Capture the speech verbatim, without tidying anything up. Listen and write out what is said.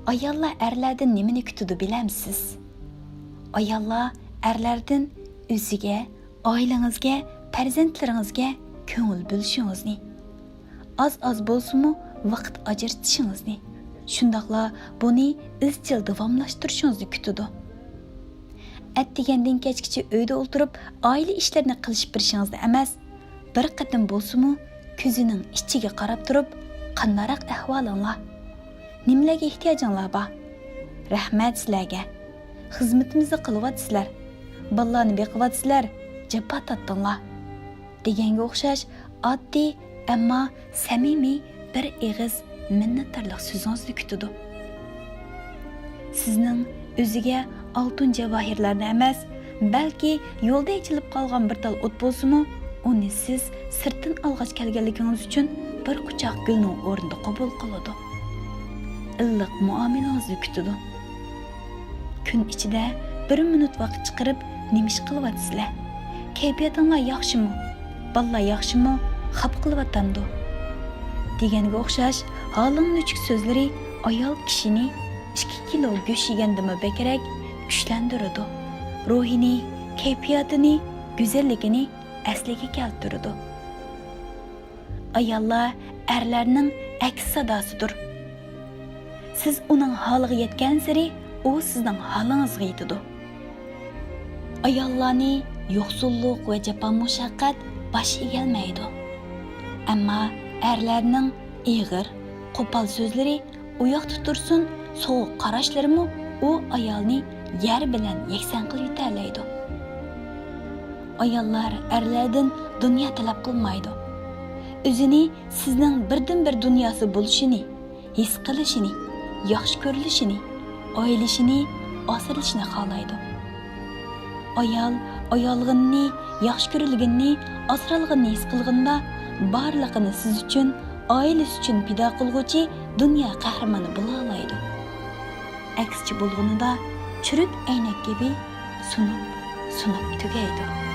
ئاياللار ئەرلەردىن نېمىنى كۈتىدۇ بىلەمسىز؟ ئاياللار ئەرلەردىن ئۆزىگە، ئائىلىڭىزگە، پەرزەنتلىرىڭىزگە كۆڭۈل بۆلۈشىڭىزنى، ئاز-ئاز بولسىمۇ ۋاقىت ئاجرىتىشىڭىزنى، شۇنداقلا بۇنى ئىزچىل داۋاملاشتۇرۇشىڭىزنى كۈتىدۇ. ئەتىگەندىن كەچكىچە ئۆيدە ئولتۇرۇپ، ئائىلە ئىشلىرىنى قىلىشىپ بېرىشىڭىزنى ئەمەس، بىر قېتىم بولسىمۇ كۆزىنىڭ ئىچىگە قاراپ تۇرۇپ، قانداقراق ئەھۋالىڭلار؟ نېمىلەرگە ئېھتىياجىڭلار بار؟ رەھمەت سىلەرگە. خىزمىتىمىزنى قىلىۋاتىسىلەر. بالىلارنى بېقىۋاتىسىلەر. جاپا تارتتىڭلار. دېگەنگە ئوخشاش ئاددىي، ئەمما سەمىمىي بىر ئېغىز مىننەتدارلىق سۆزىڭىزنى كۈتىدۇ. سىزنىڭ ئۆزىگە ئالتۇن جەۋاھىرلارنى ئەمەس، بەلكى يولدا ئېچىلىپ قالغان بىر تال ئوت بولسىمۇ، ئۇنى سىز سىرتتىن ئالغاچ كەلگەنلىكىڭىز ئۈچۈن بىر قۇچاق گۈلنىڭ ئورنىدا قوبۇل قىلىدۇ. ئىللىق مۇئامىلىڭىزنى كۈتىدۇ. كۈن ئىچىدە بىر مىنۇت ۋاقىت چىقىرىپ نېمە ئىش قىلىۋاتىسىلەر؟ كەيپىياتىڭلار ياخشىمۇ؟ بالىلار ياخشىمۇ؟ خاپا قىلىۋاتامدۇ؟ دېگەنگە ئوخشاش ھالىڭ نۆچۈك سۆزلىرى ئايال كىشىنى ئىككى كىلو گۆش يېگەندىنمۇ بەكرەك كۈچلەندۈرىدۇ. روھىنى، كەيپىياتىنى، گۈزەللىكىنى ئەسلىگە كەلتۈرىدۇ. ئاياللار ئەرلەرنىڭ ئەكس ساداسىدۇر. سىز ئۇنىڭ ھالىغا يەتكەنسېرى، ئۇ سىزنىڭ ھالىڭىزغا يېتىدۇ. ئاياللارنى يوقسۇللۇق ۋە جاپا مۇشەققەت باش ئېگەلمەيدۇ. ئەمما ئەرلەرنىڭ ئېغىر، قوپال سۆزلىرى ئۇ ياقتا تۇرسۇن، سوغۇق قاراشلىرىمۇ ئۇ ئايالنى يەر بىلەن يەكسان قىلىۋېتەلەيدۇ. ئاياللار ئەرلەردىن دۇنيا تەلەپ قىلمايدۇ. ئۆزىنى سىزنىڭ بىردىنبىر دۇنياسى بولۇشىنى، ھېس قىلىشىنى، ياخشى كۆرۈلۈشىنى، ئايىلىشىنى، ئاسرىلىشىنى خالايدۇ. ئايال ئايالغىنىنى، ياخشى كۆرۈلگىنىنى، ئاسرالغىنىنى ھېس قىلغىنىدا، بارلىقىنى سىز ئۈچۈن، ئائىلىسى ئۈچۈن پىدا قىلغۇچى دۇنيا قەھرىمانى بولالايدۇ. ئەكسىچە بولغىنىدا، چۈرۈك ئەينەك كەبى سۇنۇپ، سۇنۇپ تۈگەيدۇ.